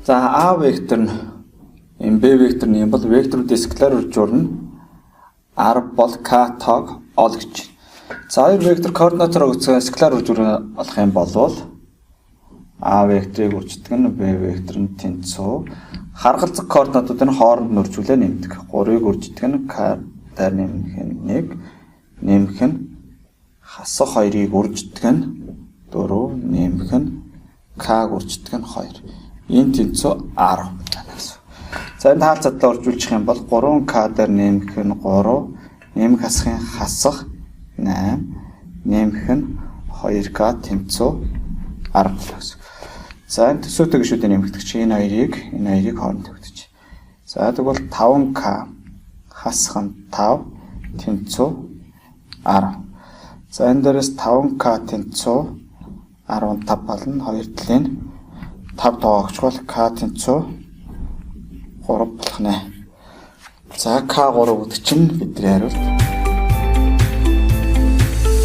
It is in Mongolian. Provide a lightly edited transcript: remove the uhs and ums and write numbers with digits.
За, А вектор нь энэ, Б вектор нь юм бол векторуудын скаляр үржүүр нь R бол К тог ол гэж. За, хоёр вектор координатоор өгсөн скаляр үржүүр олох юм бол А векторыг үрждэг нь Б вектор нь тэнцүү харгалзах координатуудыг нь хооронд нь үржүүлээ нэмдэг. 3-ыг үрждэг нь К дээр нэмэх нь 1, нэмэх нь хасах 2-ыг үрждэг нь 4, нэмэх нь К-г үрждэг нь 2. Энэ тэнцүү 10 гэсэн. За, энэ таал задлаа үржүүлчих юм бол 3К дээр нэмэх нь 3, нэмэх хасахын хасах 8, нэмэх нь 2К тэнцүү 10 гэсэн. За, энэ төсөөтэй гишүүдийг нэмэгдэх чи энэ хоёрыг хооронд төвдөж. За, тэгвэл 5К хасах нь 5 тэнцүү 10. За, энэ дээрээс 5К тэнцүү 15 болно. Хоёр талын 5 тоогчвол К тэнцүү 3 болох нэ. За, К3 гэдэг чинь бидний хариулт.